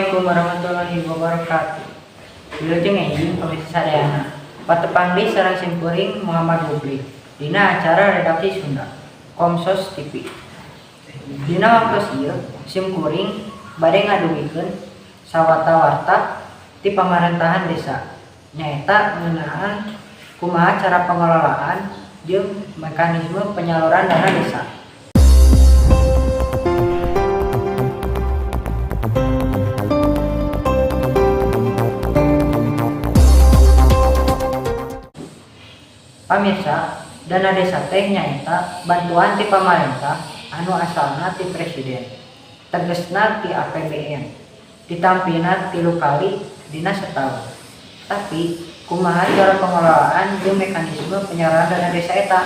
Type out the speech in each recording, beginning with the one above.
Assalamualaikum warahmatullahi wabarakatuh. Wilujeng enjing pamirsa sadayana. Patepang deui sareng simkuring Muhammad Rubli dina acara Redaksi Sunda Komsos TV. Dina waktos ieu simkuring bade ngadugikeun sawata warta ti pamarentahan desa, nyaeta ngeunaan kumaha cara pengelolaan jeung mekanisme penyaluran dana desa. Pamirsa, dana desa teh nyaeta bantuan ti pamarentah anu asalna ti presiden, tegesna ti APBN, ditampina 3 kali dina sataun. Tapi kumaha cara pengelolaan jeung mekanisme penyaluran dana desa eta?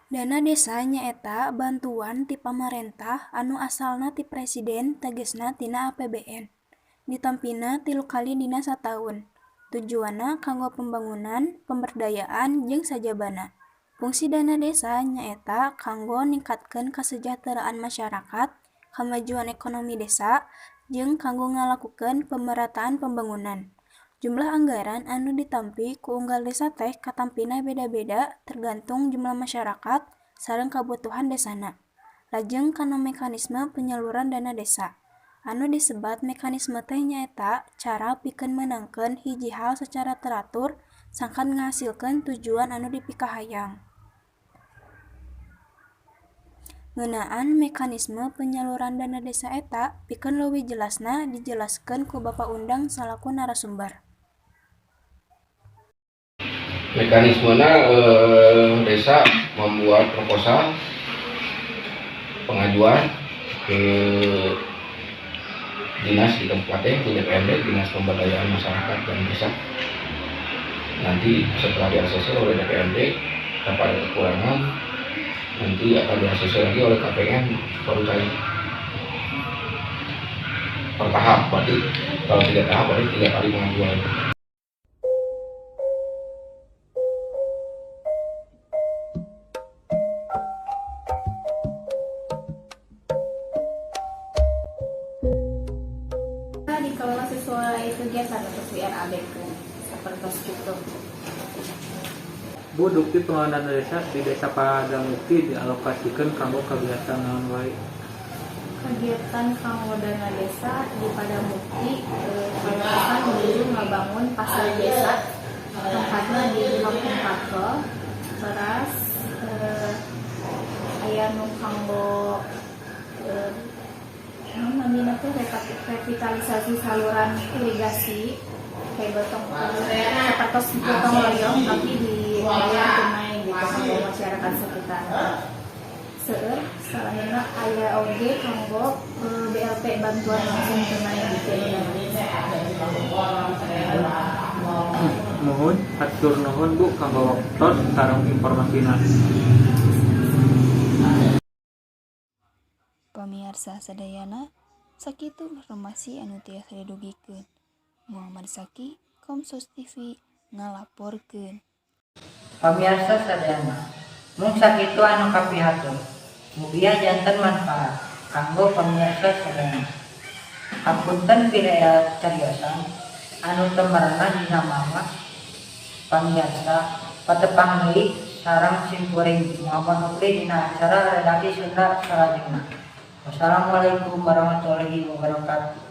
Dana desa nyaeta bantuan ti pamarentah anu asalna ti presiden tegesna tina APBN, ditampina 3 kali dina sataun. Tujuanna kanggo pembangunan, pemberdayaan, jeung sajabana. Fungsi dana desa nyaeta kanggo ningkatkeun kasejahteraan masyarakat, kamajuan ekonomi desa, jeung kanggo ngalakukeun pemerataan pembangunan. Jumlah anggaran anu ditampi ku unggal desa teh katampina beda-beda tergantung jumlah masyarakat sareng kabutuhan desana. Lajeng kana mekanisme penyaluran dana desa. Anu disebat mekanisme teh nyaeta cara pikeun meunangkeun hiji hal sacara teratur sangkan ngahasilkeun tujuan anu dipikahayang. Ngeunaan mekanisme penyaluran dana desa eta pikeun leuwih jelasna dijelaskeun ku Bapak Undang salaku narasumber. Mekanismenya desa membuat proposal pengajuan ke dinas di kabupaten, di DPMD, Dinas Pemberdayaan Masyarakat dan Desa. Nanti setelah di ACC oleh DPMD, tanpa ada kekurangan, nanti akan di ACC lagi oleh KPM, baru cair. Per tahap, berarti kalau 3 tahap berarti 3 kali pengajuan. Dikelola sesuai kegiatan atau RAB ke seperti itu. Bu, bukti pengelolaan dana desa di Desa Padamukti dialokasikan kanggo kegiatan naon wae? Kegiatan kanggo dana desa di Padamukti kaleresan menuju ngabangun pasar desa, tempatnya di Kampung Pakel. Teras aya nu kanggo naon namina teh, revitalisasi saluran irigasi kayak gotong, sapertos gotong royong tapi dibayar tunai gitu kanggo masyarakat sekitar. Seueur salahina aya oge kanggo BLT, bantuan langsung tunai gitu. Muhun, hatur nuhun Bu kanggo waktos sareng informasina. Pamiarsa sadayana, sakitu informasi anu tiasa didugikeun. Muhammad Saki, Komsos TV ngalaporkeun. Pamirsa sadayana, mung sakitu anu kapihatur. Mugia janten manfaat kanggo pamirsa sadayana. Hapunten bilih aya cariosan anu teu merenah dina mama pamirsa. Patepang deui sareng simkuring Muhammad Nukri dina acara Redaksi Sunda salajengna. Wassalamualaikum warahmatullahi wabarakatuh.